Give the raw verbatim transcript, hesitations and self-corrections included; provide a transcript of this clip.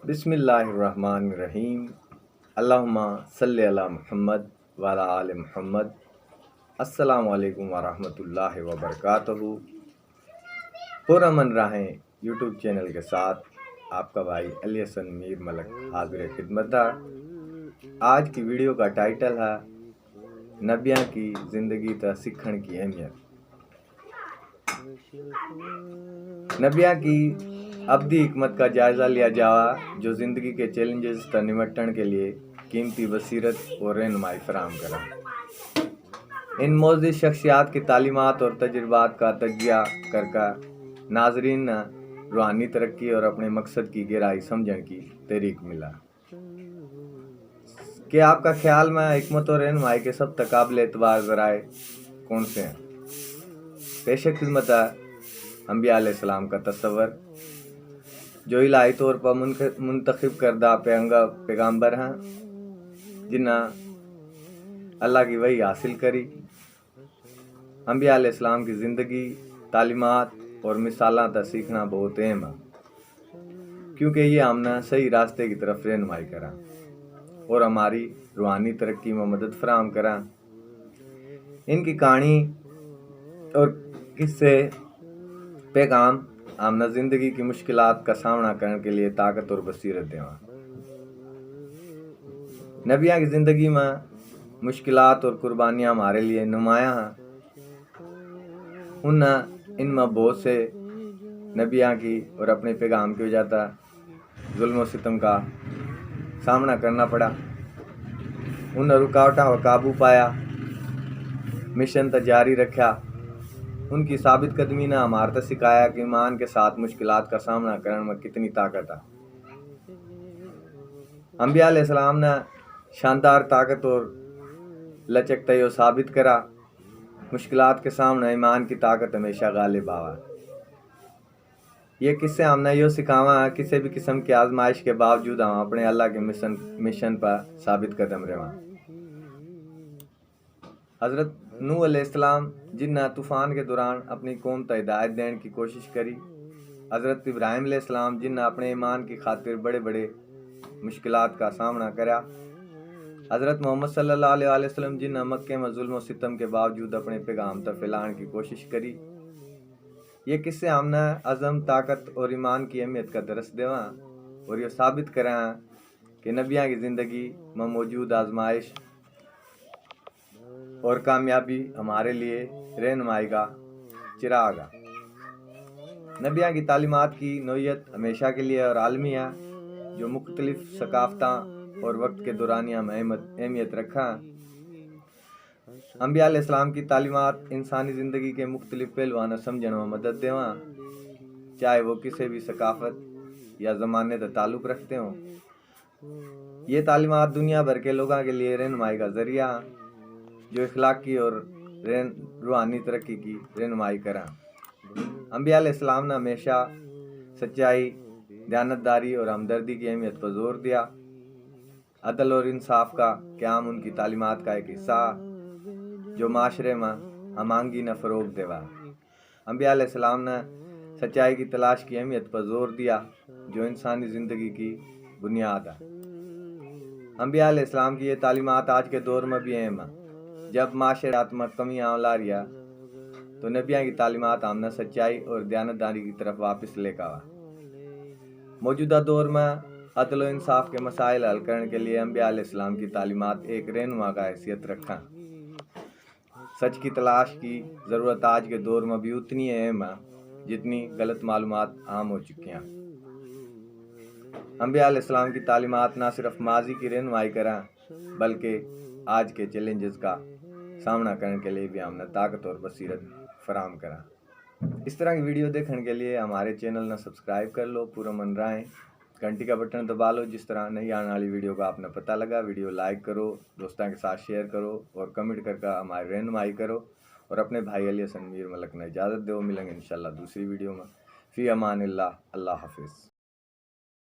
बिस्मिल्लाहिर्रहमानिर्रहीम। अल्लाहुम्मा सल्लि अला मुहम्मद व अला आले मुहम्मद। अस्सलाम वालेकुम व रहमतुल्लाहि व बरकातहू। पुरअमन राहें YouTube चैनल के साथ आपका भाई अली हसन मीर मलक हाजिर खिदमत है। आज की वीडियो का टाइटल है नबियां की जिंदगी तै सीखण की अहमियत। नबियां की अबदी हिकमत का जायजा लिया जावा, जो जिंदगी के चैलेंजेस तै निपटण के लिए कीमती बसीरत और रहनुमाई फराहम करा। इन मोअज़्ज़िज़ शख्सियात की तालीमात और तजुर्बात का तजिया करके नाजरीन ने रूहानी तरक्की और अपने मकसद की गहराई समझण की तहरीक मिला। कि आपका ख्याल में हिकमत और रहनुमाई के सब तक काबिल एतबार ज़राए कौन से हैं? पेश खिदमत है अम्बिया अलैहिस्सलाम का तस्वर, जो इलाही तौर पर मुनख-, मुंतखब करदा पैंग-, पैगंबर हैं, जिन्हें अल्लाह की वही हासिल करी। अम्बिया अलैहिस्सलाम की ज़िंदगी, तालीमात और मिसालां तै सीखना बहुत अहम है, क्योंकि ये हमने सही रास्ते की तरफ रहनुमाई करा और हमारी रूहानी तरक्की में मदद फराहम करा। इनकी कहानी और किस्से, पैगाम हमने ज़िंदगी की मुश्किलात का सामना करने के लिए ताकत और बसीरत देवा। नबियां की ज़िंदगी में मुश्किलात और कुर्बानियां हमारे लिए नुमाया हैं। उन्हें इनमें बहुत से नबियां की और अपने पैगाम की वजह तै जुल्म सितम का सामना करना पड़ा। उन्हें रुकावटां पर काबू पाया, मिशन तै जारी रखा। उनकी साबित कदमी ने हमारे तै सिखाया कि ईमान के साथ मुश्किलात का सामना करने में कितनी ताकत है। अम्बिया अलैहिस्सलाम ने शानदार ताकत और लचक तै यो साबित करा, मुश्किलात के सामने ईमान की ताकत हमेशा गालिब आवा। ये किस्से हमने यो सिखावा, किसी भी किस्म की आजमाइश के बावजूद हम अपने अल्लाह के मिशन, मिशन पर साबित कदम रहा। हज़रत नूह अलैहिस्सलाम, जिन्हें तूफान के दौरान अपनी कौम तै हिदायत देने की कोशिश करी। हज़रत इब्राहिम अलैहिस्सलाम, जिन्हें अपने ईमान की खातिर बड़े-बड़े मुश्किलात का सामना करा। हज़रत मोहम्मद सल्लल्लाहु अलैहि वसल्लम, जिन्हें मक्के में जुल्म सितम के बावजूद अपने पैगाम तक फैलाने की कोशिश करी। ये किस्से हमने अज़म, ताकत और ईमान की अहमियत का दरस देवा और ये साबित करा कि नबियां की ज़िंदगी में मौजूद आजमाइश और कामयाबी हमारे लिए रहनुमाई का चिराग है। नबियां की तालीमात की नोयत हमेशा के लिए और आलमी है, जो मुख्तलिफ सकाफतां और वक्त के दौरानिया में अहमत-, अहमियत रखा। अम्बिया अलैहिस्सलाम की तालीमात इंसानी ज़िंदगी के मुख्तलिफ पहलुआं ने समझण में मदद देवा, चाहे वो किसी भी सकाफत या ज़माने तै ताल्लुक रखते हों। ये तालीमात दुनिया भर के लोगों के लिए रहनुमाई का जरिया, जो इखलाकी और रहन-, रूहानी तरक्की की रहनुमाई करा। अम्बिया अलैहिस्सलाम ने हमेशा सच्चाई, दयानतदारी और हमदर्दी की अहमियत पर जोर दिया। अदल और इंसाफ का क्याम उनकी तालीमात का एक हिस्सा, जो माशरे में हमआहंगी ने फ़रोग देवा। अम्बिया अलैहिस्सलाम ने सच्चाई की तलाश की अहमियत पर जोर दिया, जो इंसानी ज़िंदगी की बुनियाद है। अम्बिया अलैहिस्सलाम की ये तालीमात आज के दौर में भी अहम है। जब माशरात में कमी आने ला रही है, तो नबियां की तालीमात हमने सच्चाई और दयानतदारी की तरफ वापस लेकर आवा। मौजूदा दौर में अदल व इंसाफ के मसाइल हल करने के लिए अम्बिया अलैहिस्सलाम की तालीमात एक रहनुमा का हैसियत रखा। सच की तलाश की ज़रूरत आज के दौर में भी उतनी अहम है, जितनी गलत मालूमात आम हो चुकी हैं। अम्बिया अलैहिस्सलाम की तालीमात ना सिर्फ माजी की रहनुमाई करा, बल्कि आज के चैलेंजेस का सामना करने के लिए भी हमने ताकत और बसीरत फराहम करा। इस तरह की वीडियो देखने के लिए हमारे चैनल ने सब्सक्राइब कर लो, पुरअमन राहें। घंटी का बटन दबा लो, जिस तरह नई आने वाली वीडियो का आपने पता लगा। वीडियो लाइक करो, दोस्तों के साथ शेयर करो और कमेंट करके हमारी रहनुमाई करो। और अपने भाई अली हसन मीर मलक ने इजाज़त दो। मिलेंगे इंशाल्लाह दूसरी वीडियो में। फ़ी अमानिल्लाह, अल्लाह हाफिज़।